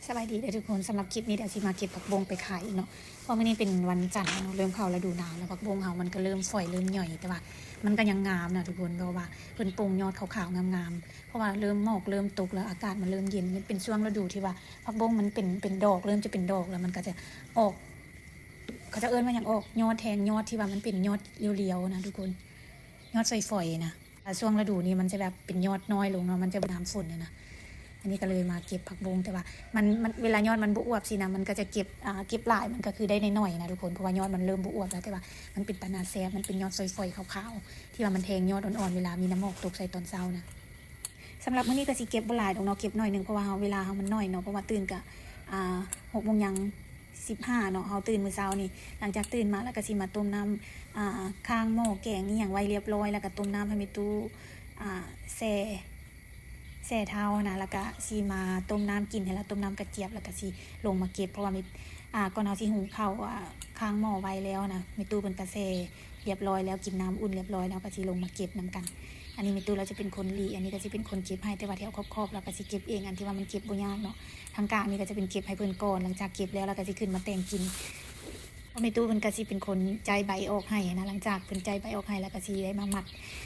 ສະບາຍດີເດີທຸກຄົນ, ສຳລັບຄລິບນີ້ດຽວຊິມາເກັບຜັກບົ້ງໄປຂາຍອີກເນາະ, ເພາະມື້ນີ້ເປັນວັນຈັນເນາະ, ເລີ່ມເຂົ້າລະດູໜາວແລ້ວ, ຜັກບົ້ງເຮົາມັນກໍເລີ່ມຝອຍເລີ່ມຫຍ່ອຍ, ແຕ່ວ່າມັນກໍຍັງງາມນະທຸກຄົນ, ເພາະວ່າເພິ່ນປົ່ງຍອດຂາວໆງາມໆ, ເພາະວ່າເລີ່ມໝອກເລີ່ມຕົກແລ້ວ, ອາກາດມັນເລີ່ມເຢັນ, ມັນເປັນຊ່ວງລະດູທີ່ວ່າຜັກບົ້ງມັນເປັນ ເປັນດອກ, ເລີ່ມຈະເປັນດອກແລ້ວ, ມັນກໍຈະອອກ ເຂົາເຈົ້າເອີ້ນວ່າຫຍັງ, ອອກຍອດແທງຍອດທີ່ວ່າມັນເປັນຍອດລຽວໆນະທຸກຄົນ, ຍອດຝອຍໆນະ. ອ່າ ຊ່ວງລະດູນີ້ມັນຈະແບບເປັນຍອດນ້ອຍລົງເນາະ, ມັນຈະ ຍາມຝົນນະນະ. ອັນນີ້ກໍເລີຍມາເກັບຜັກບົ້ງ, ແຕ່ວ່າມັນ ມັນ ເວລາຍອດມັນບໍ່ອວບຊີ້ນະ, ມັນກໍຈະເກັບ ອ່າ ເກັບຫຼາຍມັນກໍຄືໄດ້ໜ້ອຍໆນະທຸກຄົນ, ເພາະວ່າຍອດມັນເລີ່ມບໍ່ອວບແລ້ວ, ແຕ່ວ່າມັນເປັນຕາໜ້າແຊບ, ມັນເປັນຍອດຝອຍໆຂາວໆ ທີ່ວ່າມັນແທງຍອດອ່ອນໆ ເວລາມີນ້ຳໝອກຕົກໃສ່ຕອນເຊົ້ານະ. ສຳລັບມື້ນີ້ກໍຊິເກັບບໍ່ຫຼາຍດອກເນາະ, ເກັບໜ້ອຍໜຶ່ງ ເພາະວ່າເຮົາ ເວລາເຮົາມັນໜ້ອຍເນາະ, ເພາະວ່າຕື່ນກະ ອ່າ ຫົກໂມງຫຍັງ ສິບຫ້າເນາະ, ເຮົາຕື່ນມື້ເຊົ້ານີ້, ຫຼັງຈາກຕື່ນມາແລ້ວກໍຊິມາຕົ້ມນ້ຳ ອ່າ ຄ້າງໝໍ້ແກງອີ່ຫຍັງໄວ້ລຽບຮ້ອຍ, ແລ້ວກໍຕົ້ມນ້ຳໃຫ້ແມ່ຕູ້ ອ່າ ແຊ່ ແຊ່ເທົານະ, ແລ້ວກໍຊິມາຕົ້ມນ້ຳກິນໃຫ້ລາວ, ຕົ້ມນ້ຳກະຈຽບ ແລ້ວກໍຊິລົງມາເກັບ, ເພາະວ່າມີ ອ່າ ກ່ອນເຮົາຊິຫຸງເຂົ້າ ອ່າ ຄ້າງໝໍ້ໄວ້ແລ້ວນະ, ແມ່ຕູ້ເພິ່ນກໍແຊ່ລຽບຮ້ອຍແລ້ວ, ກິນນ້ຳອຸ່ນລຽບຮ້ອຍແລ້ວ ກໍຊິລົງມາເກັບນຳກັນ. ອັນນີ້ແມ່ຕູ້ລາວຈະເປັນຄົນລີ້, ອັນນີ້ກໍຊິເປັນຄົນເກັບໃຫ້, ແຕ່ວ່າແຖວຂອບໆລາວກໍຊິເກັບເອງ, ອັນທີ່ວ່າມັນເກັບບໍ່ຍາກເນາະ. ທາງກາງນີ້ກໍຈະເປັນເກັບໃຫ້ເພິ່ນກ່ອນ, ຫຼັງຈາກເກັບແລ້ວລາວກໍຊິຂຶ້ນມາແຕ່ງກິນ. ແມ່ຕູ້ເພິ່ນກໍຊິເປັນຄົນຈ່າຍໃບອອກໃຫ້ນະ, ຫຼັງຈາກເພິ່ນຈ່າຍໃບອອກໃຫ້ແລ້ວກໍຊິໄດ້ມາມັດ,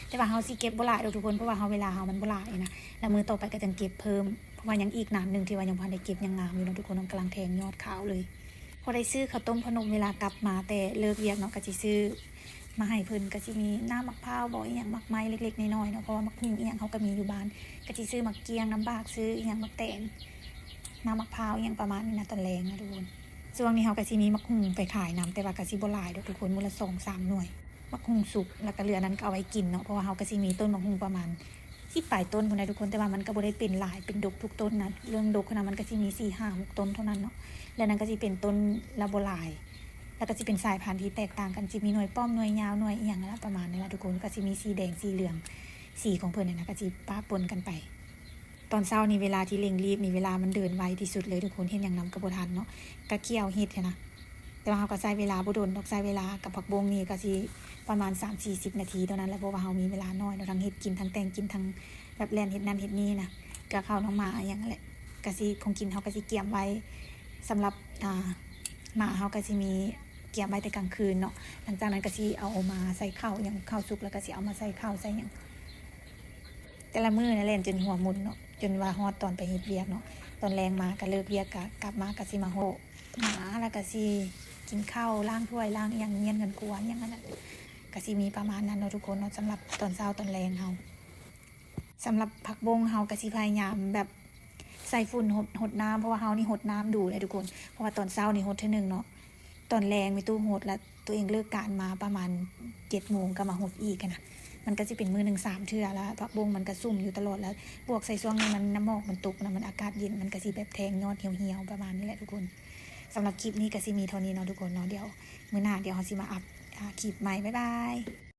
ແຕ່ວ່າເຮົາຊິເກັບບໍ່ຫຼາຍດອກທຸກຄົນ, ເພາະວ່າເຮົາ ເວລາເຮົາມັນບໍ່ຫຼາຍນະ, ແລ້ວມື້ຕໍ່ໄປກໍຈັ່ງເກັບເພີ່ມ, ເພາະວ່າຍັງອີກນານໜຶ່ງທີ່ວ່າຍັງບໍ່ທັນໄດ້ເກັບ, ຍັງງາມຢູ່ເນາະທຸກຄົນ, ມັນກຳລັງແທງຍອດຂາວເລີຍ. ພໍໄດ້ຊື້ເຂົ້າຕົ້ມຂະໜົມ ເວລາກັບມາແຕ່ເລີກວຽກເນາະ, ກໍຊິຊື້ມາໃຫ້ເພິ່ນ, ກໍຊິມີນ້ຳໝາກພ້າວບໍ ອີ່ຫຍັງມາກໄມ້ເລັກໆນ້ອຍໆເນາະ, ເພາະວ່າໝາກຫຸ່ງອີ່ຫຍັງເຮົາກໍມີຢູ່ບ້ານ, ກໍຊິຊື້ໝາກກ້ຽງ, ນ້ຳບາກ, ຊື້ອີ່ຫຍັງ, ໝາກແຕນ, ນ້ຳໝາກພ້າວ ອີ່ຫຍັງປະມານນີ້ນະ ຕອນແລງນະທຸກຄົນ. ຊ່ວງນີ້ເຮົາກໍຊິມີໝາກຫຸ່ງໄປຂາຍນຳ, ແຕ່ວ່າກໍຊິບໍ່ຫຼາຍດອກທຸກຄົນ, ມື້ລະສອງສາມໜ່ວຍ, ໝາກຫຸ່ງສຸກ, ແລ້ວກໍເຫຼືອນັ້ນກໍເອົາໄວ້ກິນເນາະ, ເພາະວ່າເຮົາກໍຊິມີຕົ້ນໝາກຫຸ່ງປະມານ ສິບປາຍຕົ້ນພຸ້ນນະທຸກຄົນ, ແຕ່ວ່າມັນກໍບໍ່ໄດ້ເປັນຫຼາຍເປັນດົກທຸກຕົ້ນນະ, ເລື່ອງດົກຫັ້ນນະ ມັນກໍຊິມີສີ່ຫ້າຫົກຕົ້ນເທົ່ານັ້ນເນາະ, ແລ້ວນັ້ນກໍຊິເປັນຕົ້ນລະບໍ່ຫຼາຍ, ແລ້ວກໍຊິເປັນສາຍພັນທີ່ແຕກຕ່າງກັນ, ຊິມີໜ່ວຍປ້ອມ, ໜ່ວຍຍາວ, ໜ່ວຍອີ່ຫຍັງຫັ້ນລະ ປະມານນັ້ນລະທຸກຄົນ, ກໍຊິມີສີແດງ, ສີເຫຼືອງ, ສີຂອງເພິ່ນຫັ້ນນະ ກໍຊິປະປົນກັນໄປ. ຕອນເຊົ້ານີ້ເວລາທີ່ເລັ່ງລີບນີ້ ເວລາມັນເດີນໄວທີ່ສຸດເລີຍທຸກຄົນ, ເຮັດຫຍັງນຳກໍບໍ່ທັນເນາະ, ກະກ່ຽວເຫັດຫັ້ນນະ. ແຕ່ວ່າເຮົາກໍໃຊ້ເວລາບໍ່ດົນດອກ, ໃຊ້ເວລາກັບຜັກບົ້ງນີ້ກໍຊິປະມານສາມສີ່ສິບນາທີເທົ່ານັ້ນແຫຼະ, ເພາະວ່າເຮົາມີເວລາໜ້ອຍເນາະ, ທັງເຮັດກິນ, ທັງແຕ່ງກິນ, ທັງແບບແລ່ນເຮັດນັ້ນເຮັດນີ້ນະ, ກໍເຂົ້ານ້ອງໝາຫຍັງຫັ້ນແຫຼະ, ກໍຊິ ຂອງກິນເຮົາກໍຊິກຽມໄວ້ສຳລັບ ອ່າ ໝາເຮົາ, ກໍຊິມີກຽມໄວ້ແຕ່ກາງຄືນເນາະ, ຫຼັງຈາກນັ້ນກໍຊິເອົາມາໃສ່ເຂົ້າຫຍັງ, ເຂົ້າສຸກແລ້ວກໍຊິເອົາມາໃສ່ເຂົ້າໃສ່ຫຍັງ. ແຕ່ລະມື້ນະແລ່ນຈົນຫົວໝຸ່ນເນາະ, ຈົນວ່າຮອດຕອນໄປເຮັດວຽກເນາະ, ຕອນແລງມາກໍເລີກວຽກ ກໍກັບມາກໍຊິມາໂຮດ ໝາ ແລ້ວກໍຊິກິນເຂົ້າ, ລ້າງຖ້ວຍ, ລ້າງອີ່ຫຍັງ, ມ້ຽນເຮືອນຄົວອີ່ຫຍັງຫັ້ນນະ, ກໍຊິມີປະມານນັ້ນເນາະທຸກຄົນເນາະ, ສຳລັບຕອນເຊົ້າຕອນແລງເຮົາ. ສຳລັບຜັກບົ້ງເຮົາກໍຊິພະຍາຍາມແບບໃສ່ຝຸ່ນ ຫົດ ຫົດນ້ຳ, ເພາະວ່າເຮົານີ້ຫົດນ້ຳດຸເລີຍທຸກຄົນ, ເພາະວ່າຕອນເຊົ້ານີ້ຫົດເທື່ອໜຶ່ງເນາະ, ຕອນແລງແມ່ຕູ້ຫົດ ແລ້ວຕົວເອງເລີກການມາປະມານເຈັດໂມງກໍມາຫົດອີກຫັ້ນນະ, ມັນກໍຊິເປັນມື້ໜຶ່ງສາມເທື່ອ, ແລ້ວຜັກບົ້ງມັນກໍຊຸ່ມຢູ່ຕະຫຼອດ, ແລ້ວບວກໃສ່ຊ່ວງນີ້ມັນ ນ້ຳໝອກມັນຕົກນະ, ມັນອາກາດເຢັນ, ມັນກໍຊິແບບແທງຍອດຫ່ຽວໆປະມານນີ້ແຫຼະທຸກຄົນ. ສຳລັບຄລິບນີ້ກໍຊິມີເທົ່ານີ້ເນາະທຸກຄົນເນາະ, ດຽວມື້ໜ້າດຽວເຮົາຊິມາອັບ ອ່າ ຄລິບໃໝ່. ບາຍບາຍ.